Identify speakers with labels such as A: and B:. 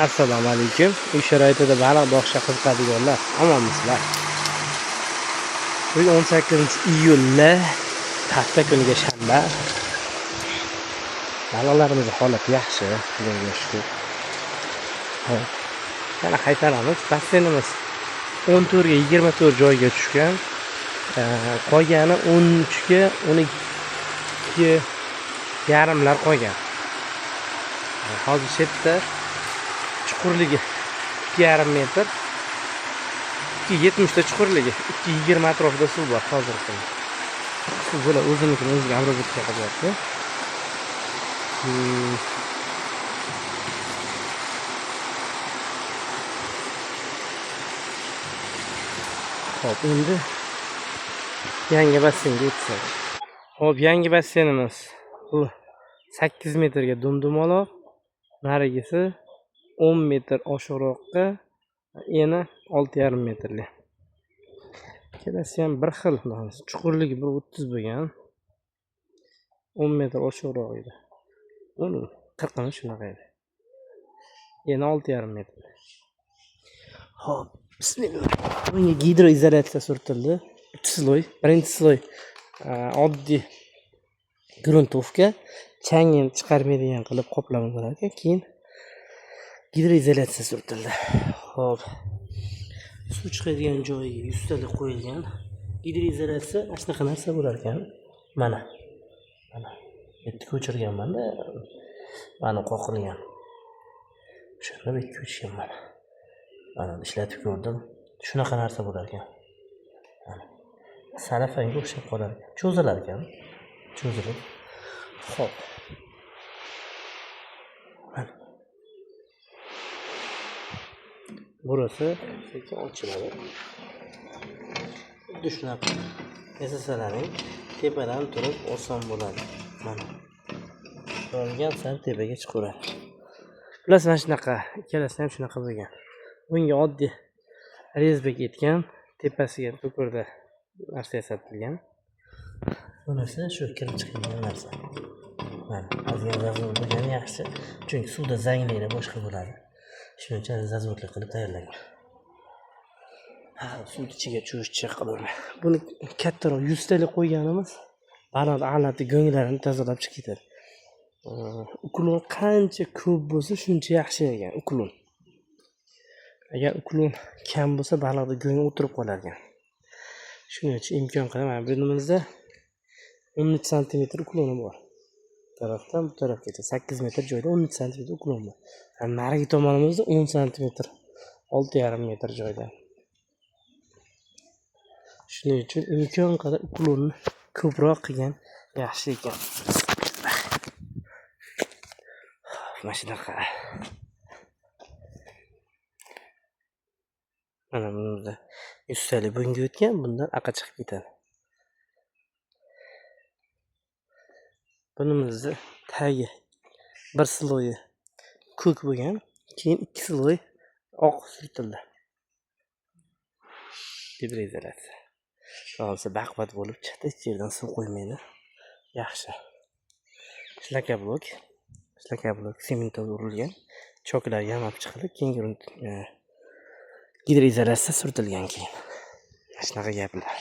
A: Assalomu alaykum. Uy sharoitida baliq boqishga qiziqadiganlar, omonmisizlar? Bugun 18-iyulda, hafta kuniga shanba. Baliqlarimizni holati yaxshi, Xudoga shukur. Hop. Yana qaytaramiz. Basseynimiz 14 ga 24 joyga tushgan. Qolgani 13 ga 12 yarimlar qolgan. Hozir chetda chuqurligi 2,5 metr, 2,70 ta chuqurligi, 2,20 atrofida suv bor hozirgi kunda. Suv bular o'zinikini o'ziga обработка qilyapti. Xo'p, endi yangi basseynga o'tsak. Xo'p, yangi basseynimiz bu 8 metrga dum-dumaloq, narigisi 10 metr oshiqroqqa, eni 6,5 metrli. Ikkalasi ham bir xil, chuqurligi 1,30 bo'lgan. 10 metr oshiqroq edi. Uni qirqimi shunaqa edi. Eni 6,5 metr. Xo'p, bismillah. Bunga gidroizolyatsiya surtildi. 3 слой. Birinchi слой oddiy gruntovka, changini chiqarmaydigan qilib qoplama bo'lar ekan. Keyin gidroizolyatsiya surtildi. Xo'p. Suv chiqadigan joyiga yuztalik qo'yilgan. Gidroizolyatsiya mana shunaqa narsa bo'lar ekan. Mana. Mana. Bitta ko'chirganman-da. Mana qoqilgan. O'shanda bu yerga ko'chirganman. Mana ishlatib ko'rdim. Shunaqa narsa bo'lar ekan. Mana. Salafanga o'xshab qolar ekan. Cho'zilar ekan. Cho'zilib. Xo'p. Mana. Burasi sekin ochiladi. Xuddi shunaqa yasasalaring tepadan turib oson bo'ladi. Mana. Olgan sari tepaga chiqaveradi. Xullas, mana shunaqa, ikkalasi ham shunaqa bo'lgan. Bunga oddiy резьба ketgan, tepasiga to'kirda narsa yasatilgan. Bunisi shu kirib chiqadigan narsa. Mana ozgina зазор bo'lgani yaxshi, chunki suvda zangliklar boshqa bo'ladi. Shuning uchun зазор li qilib tayyorlangan. Ha, suv ichiga cho'zish qilaverma. Buni kattaroq yuztalik qo'yganimiz baland alati go'nglarini tozalab chiqib ketadi. Уклон qancha ko'p bo'lsa, shuncha yaxshi ekan уклон. Agar уклон kam bo'lsa, baliqni go'ngi o'tirib qolar ekan. Shuning uchun imkon qadar mana bunimizda 13 santimetr уклон i bor. Bu tarafdan bu tarafgacha 8 metr joyda 13 santimetr уклон bor. Narigi tomonimizda 10 santimetr, 6,5 metr joyda. Shuning uchun imkon qadar уклон ni ko'proq qilgan yaxshi ekan. Mana shunaqa. Mana bunda yuztalik bunga o'tgan, bundan aqa chiqib ketadi. Bunimizni tagi bir слой i ko'k bo'lgan, keyin 2 слой oq surtildi. Gidroizolyatsiya. Hozir baquvvat bo'lib chiqdi, hech yerdan suv qo'ymaydi. Yaxshi. Shlakablok, shlakablok sementga urilgan, choklar yamab chiqilib, keyin gidroizolyatsiya surtilgan keyin. Mana shunaqa gaplar.